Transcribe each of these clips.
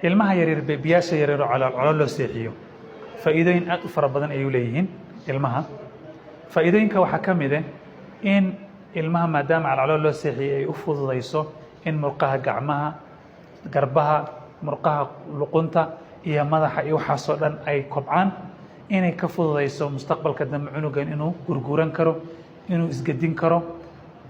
Ilmaha yaryar, baby-yaasha yaryar oo calool calool loo seexiyo, faa'iidooyin aad u fara badan ayuu leeyihiin ilmaha. Faa'iidooyinka waxaa ka mid ah in ilmaha, maadaama calcalool loo seexiyey, ay u fududayso in murqaha gacmaha, garbaha, murqaha luqunta iyo madaxa iyo waxaasoo dhan ay kobcaan, inay ka fududayso mustaqbalka dambe cunugan inuu gurguran karo, inuu isgedin karo,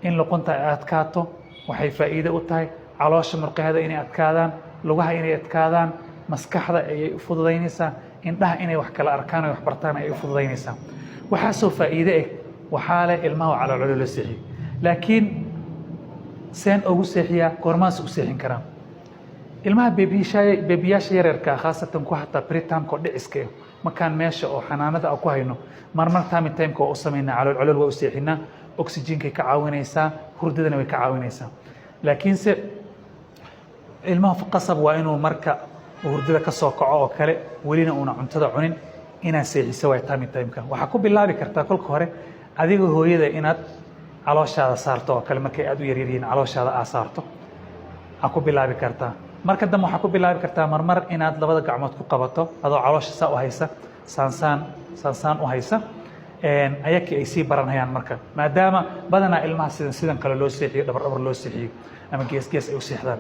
in luqunta ay adkaato. Waxay faa'iido u tahay caloosha murqaheeda inay adkaadaan, lugaha inay adkaadaan, maskaxda ayay u fududaynaysaa, indhaha inay wax kala arkaan ay wax bartaan ayay u fududaynaysaa. Waxaasoo faa'iide ah waxaa leh ilmaha oo caloolcalo loo seexiyo. Laakiin seen ugu seexiyaa? Goormaas u seexin karaa ilmaha baby-yaasha yaryarka, khaasatan ku hataa preterm-ka oo dhiciska ah? Markaan meesha oo xanaanada ku hayno, marmar tummy time-ka waa u samaynaa, calool calool waa u seexinaa. Oxygen-kay ka caawinaysaa, hurdadana way ka caawinaysaa. Laakiinse ilmaha qasab waa inuu marka hurdada ka soo kaco oo kale, welina uuna cuntada cunin, inaad seexiso waay tummy time-ka. Waxaa ku bilaabi kartaa kolka hore adiga hooyada inaad calooshaada saarto oo kale. Markay aad u yaryar yihiin, calooshaada aa saarto aa ku bilaabi kartaa. Marka dambe waxaa ku bilaabi kartaa marmar inaad labada gacmood ku qabato, adoo caloosha saa u haysa, saansaan saansaan u haysa, ayakii ay sii baranayaan. Marka maadaama badanaa ilmaha sidan kale loo seexiyo, dhabar dhabar loo seexiyo ama gees gees ay u seexdaan,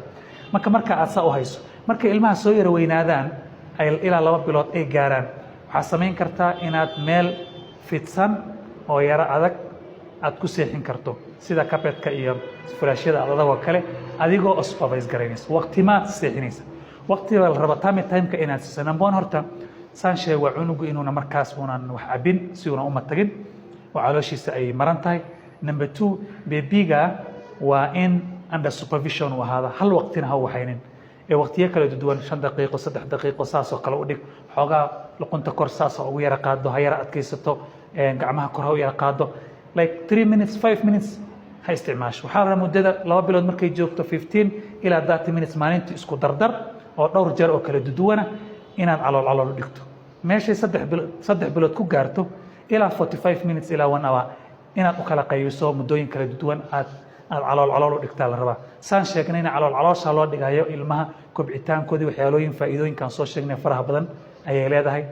marka aad saa u hayso, markay ilmaha soo yara weynaadaan, ay ilaa 2 bilood ay gaaraan, waxaad samayn kartaa inaad meel fidsan oo yaro adag aad ku seexin karto, sida carpet-ka iyo furaashyada aad adag oo kale, adigoo supervise garaynaysa waqtimaad seexinaysa. Waqtiga la raba tummy time-ka inaad siiso, number one, horta saan sheeg, waa cunugu inuuna markaas uunan wax cabin si uuna uma tagin oo calooshiisa ay maran tahay. Number two, baby-ga waa in under supervision uu ahaada. Hal waqtina ha u waxaynin ee waqtiyo kala duwan, 5 daqiiqo, 3 daqiiqo, saasoo kale u dhig. Xoogaa luqunta kor saas ha ugu yara qaado, ha yara adkaysato, gacmaha kor ha u yara qaado, like 3 minutes, 5 minutes ha isticmaasho. Waxaa la rabaa muddada 2 bilood markay joogto 15 ilaa 30 minutes maalintii isku dardar oo dhowr jeer oo kala duduwana inaad calool calool u dhigto. Meeshay 3 bilood ku gaarto, ilaa 45 minutes ilaa one hour inaad u kala qaybiso, muddooyin kala duwan aad calool calool u dhigtaa la rabaa. Saan sheegnayna, calool caloosha loo dhigayo ilmaha kobcitaankoodii, waxyaalooyin faa'iidooyinkaan soo sheegnay faraha badan ayay leedahay.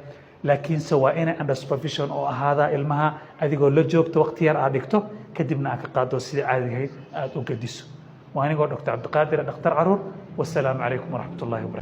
Laakiinse waa inay under supervision oo ahaada, ilmaha adigoo la joogto, waqti yar aad dhigto, kadibna aad ka qaado, sidii caadigahayd aad u gediso. Waa anigoo Dr. Cabdiqaadir, dhakhtar caruur. Wasalaamu calaykum waraxmat ullahi wabarakatu.